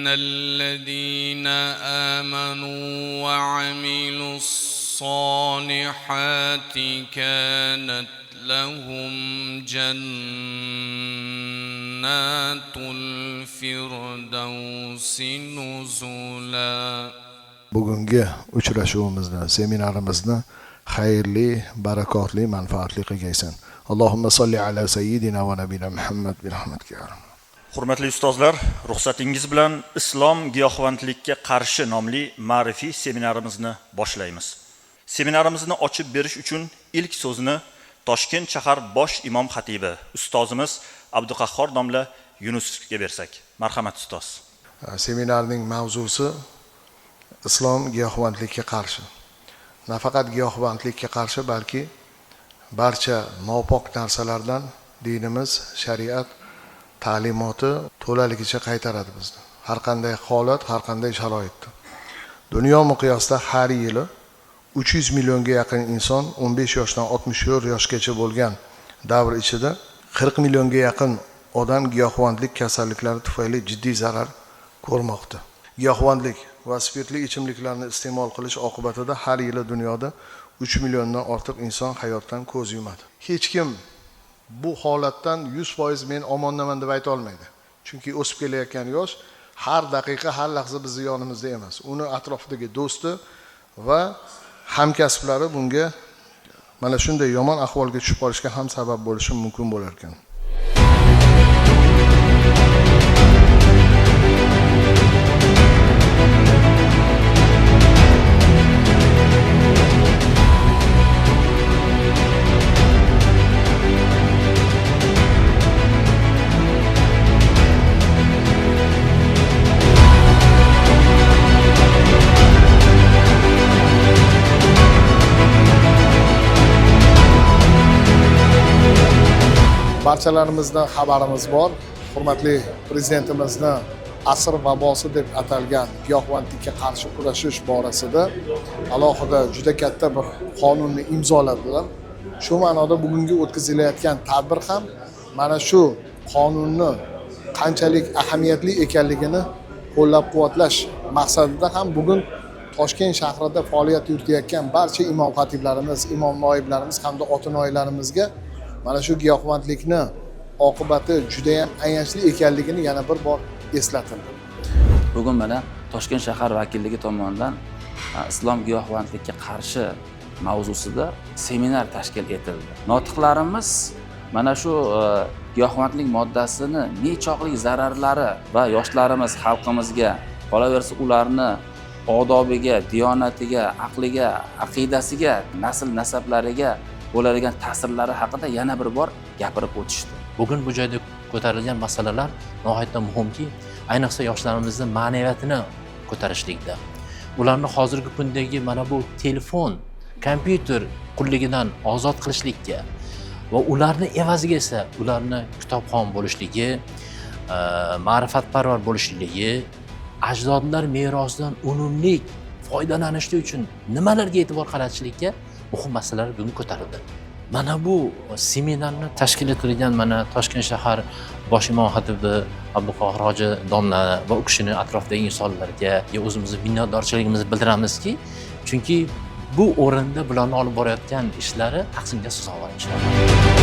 الذين آمنوا وعملوا الصالحات كانت لهم جنات الفردوس نزلا. Bugungi uchrashuvimizni, seminarimizni xayrli, barakotli, manfaatli qilgaysan. Allohumma solli ala sayyidina va nabiyina Muhammad bi rahmatika ya Rabb. Hurmatli ustozlar, ruxsatingiz bilan Islom giyohvandlikka qarshi nomli ma'rifiy seminarimizni boshlaymiz. Seminarimizni ochib berish uchun ilk so'zni Toshkent shahar bosh imom xatibi ustozimiz Abduqahhor domla Yunusovga bersak. Marhamat ustoz. Seminarning mavzusi Islom giyohvandlikka qarshi. Nafaqat giyohvandlikka qarshi, balki barcha nopok narsalardan dinimiz, shariat ta'limoti to'laligicha qaytaradi bizni. Har qanday holat, har qanday sharoitda. Dunyo miqyosida har yili 300 millionga yaqin inson 15 yoshdan 64 yoshgacha bo'lgan davr ichida 40 millionga yaqin odam giyohvandlik kasalliklari tufayli jiddiy zarar ko'rmoqda. Giyohvandlik va spirtli ichimliklarni iste'mol qilish oqibatida har yili dunyoda 3 milliondan ortiq inson hayotdan ko'z yumadi. Hech kim bu holatdan 100% men omondaman deb ayta olmaydi. Chunki o'sib kelayotgan yosh har daqiqa, har lahza bizni yonimizda emas. Uni atrofidagi do'sti va hamkasblari bunga mana shunday yomon ahvolga tushib qolishga ham sabab bo'lishi mumkin bo'lar ekan. Barchalarimizdan xabarimiz bor. Hurmatli prezidentimizni asr vabosi deb atalgan giyohvandlikka qarshi kurashish borasida alohida juda katta bir qonunni imzoladilar. Shu ma'noda bugungi o'tkazilayotgan tadbir ham mana shu qonunni qanchalik ahamiyatli ekanligini qo'llab-quvvatlash maqsadida ham bugun Toshkent shahrida faoliyat yuritayotgan barcha imom xatiblarimiz, imom noiblarimiz hamda ota-onalarımizga mana shu giyohvandlikni oqibati juda ham ayanchli ekanligini yana bir bor eslatildi. Bugun mana Toshkent shahar vakilligi tomonidan Islom giyohvandlikka qarshi mavzusida seminar tashkil etildi. Notiqlarimiz mana shu giyohvandlik moddasini nechog'lik zararlari va yoshlarimiz, xalqimizga, qolaversa ularni odobiga, diyonatiga, aqliga, aqidasiga, nasl nasablariga bo'ladigan ta'sirlari haqida yana bir bor gapirib o'tishdi. Bugun bu joyda ko'tarilgan masalalar nihoyatda muhimki, ayniqsa yoshlarimizni ma'naviyatini ko'tarishlikda, ularni hozirgi kundagi mana bu telefon, kompyuter qulligidan ozod qilishlikka va ularni evaziga esa ularni kitobxon bo'lishligi, ma'rifatparvar bo'lishligi, ajdodlar merosidan unumli foydalanishlik uchun nimalarga e'tibor qaratishlikka muhim masalalar bugun ko'tarildi. Mana bu seminarni tashkil etilgan mana Toshkent shahar bosh imom xatibi Abduqohir hoji domla va u kishini atrofidagi insonlarga o'zimizni minnatdorchiligimizni bildiramizki, chunki bu o'rinda bularni olib borayotgan ishlari tahsinga sazovor inshaalloh.